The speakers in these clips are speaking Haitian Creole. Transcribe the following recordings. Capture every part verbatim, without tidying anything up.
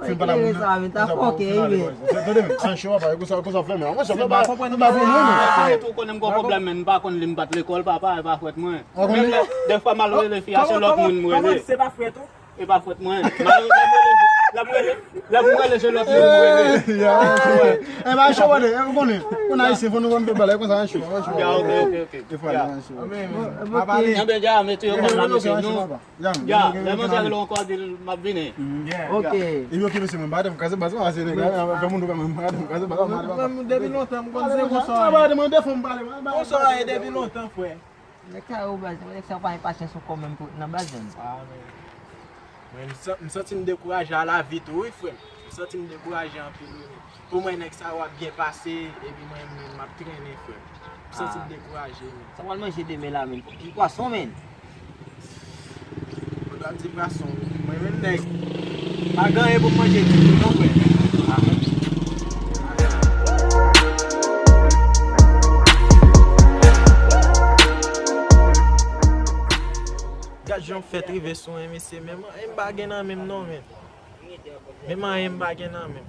Fin pale a moun nan. Sa, men ta fòkè, wi. Tande men, an cho, papa, e konsa, konsa fè, men. An cho, papa, papa, papa, papa. Ou konnen m gon pwoblèm, men m pa konn li, m pa t lekòl, papa, e pa fwèt mwen. Ou konnen? Menm lè, dèfwa m al rele fi a, se lòt moun m rele. Kòman se pa fwèt ou? E pa fwèt mwen. M al, lè m rele, lè m rele, lè m rele, se lòt moun m rele. Ya, e pa cho, wale, ou konnen. Konn Ayisyen, fò nou konn fè bagay konsa, an cho, an cho. Ya, ok, ok, ok. Dèfwa, an cho. Anben, dja, mete yo konn la, mesye, nou. Ya, lè manzè rele ankò, di l m ap vini. Ok. Epi ok, mesye, mwen pa t ap kraze baz, mwen ase nèg la, fè moun tou kanmenm, pa t ap kraze baz, mwen pa t ap. Mwen, depi lontan, m konn se konsa. Mwen pa t ap mande fò m pale, mwen pa t ap. Konsa w ye depi lontan, frè. Nèg sa yo, baz, nèg sa yo pa gen pasyans ankò menm pou nan baz, menm. Ah, men. Mwen, m san-, m santi m dekouraje a lavi tou, wi, frè m. M santi m dekouraje anpil, wi, men. Pou mwen, nèg sa yo ap byen pase, epi mwen menm, m ap trennen, frè m. M santi m dekouraje, men. Sa w pral manje demen la, menm? Ki pwason, menm? Mwen pa di pwason, wi. Mwen menm, nèg, pa gen anyen pou m manje ditou, non, frè. Ah. Gad jan w fè t rive sou mwen, mesye, menm anyen m pa gen nan men m, non, menm. Menm anyen m pa gen nan men m.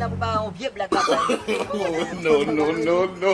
nan pou pa yon vye blag la. No, no, no, no.